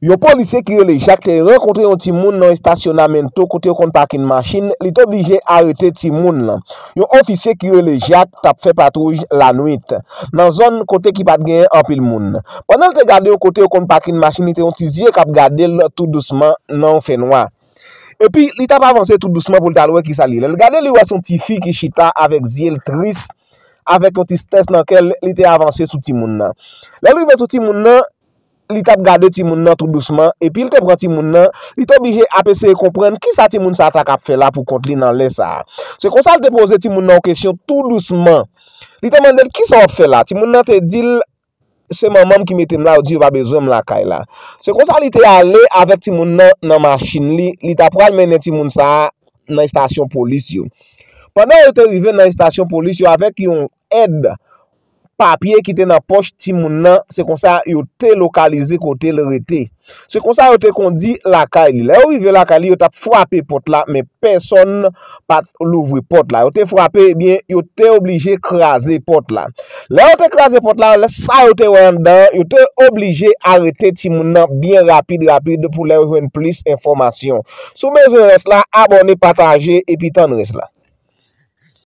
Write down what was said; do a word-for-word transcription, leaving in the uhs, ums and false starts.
Yon polisye ki rele Jak te rankontre yon timoun nan estasyonamento kote yo konn pakin machin, li te oblije arete timoun nan. Yon ofisye ki rele Jak t ap fè patwouy lannuit nan zòn kote ki pa t genyen anpil moun. Pandan l te gade yon kote yo konn pakin machin, li te yon ti zye k ap gade l tou dousman nan yon fènwa. Epi, li t ap avanse tou dousman pou l t al wè kisa li ye. Lè l gade, li wè se yon tifi ki chita avèk zye l tris, avèk yon tristès nan kè l, li te avanse sou timoun nan. Lè l rive sou timoun nan, li t ap gade timoun nan tou dousman, epi l te pran timoun nan, li te oblije ap eseye konprann kisa timoun sa a ta k ap fè la pou kont li nan lè sa a. Se konsa l te poze timoun nan yon kesyon tou dousman. Li te mande l, "Kisa w ap fè la?" Timoun nan te di l, "Se manman m ki mete m la, yo di yo pa bezwen m lakay la." Se konsa li te ale avèk timoun nan nan machin li, li ta pral mennen timoun sa a nan estasyon polis yo. Pandan yo te rive nan estasyon polis yo avèk yon èd papye ki te nan pòch timoun nan, se konsa yo te lokalize kote l rete. Se konsa yo te kondi lakay li. Lè yo rive lakay li, yo t ap frape pòt la, men pèsòn pa t louvri pòt la. Yo te frape, ebyen, yo te oblije kraze pòt la. Lè yo te kraze pòt la, lè sa yo te wè anndan an, yo te oblije arete timoun nan byen rapid, rapid pou lè yo jwenn plis enfòmasyon. Si w bezwen rès la, abòne, pataje, epi tann rès la.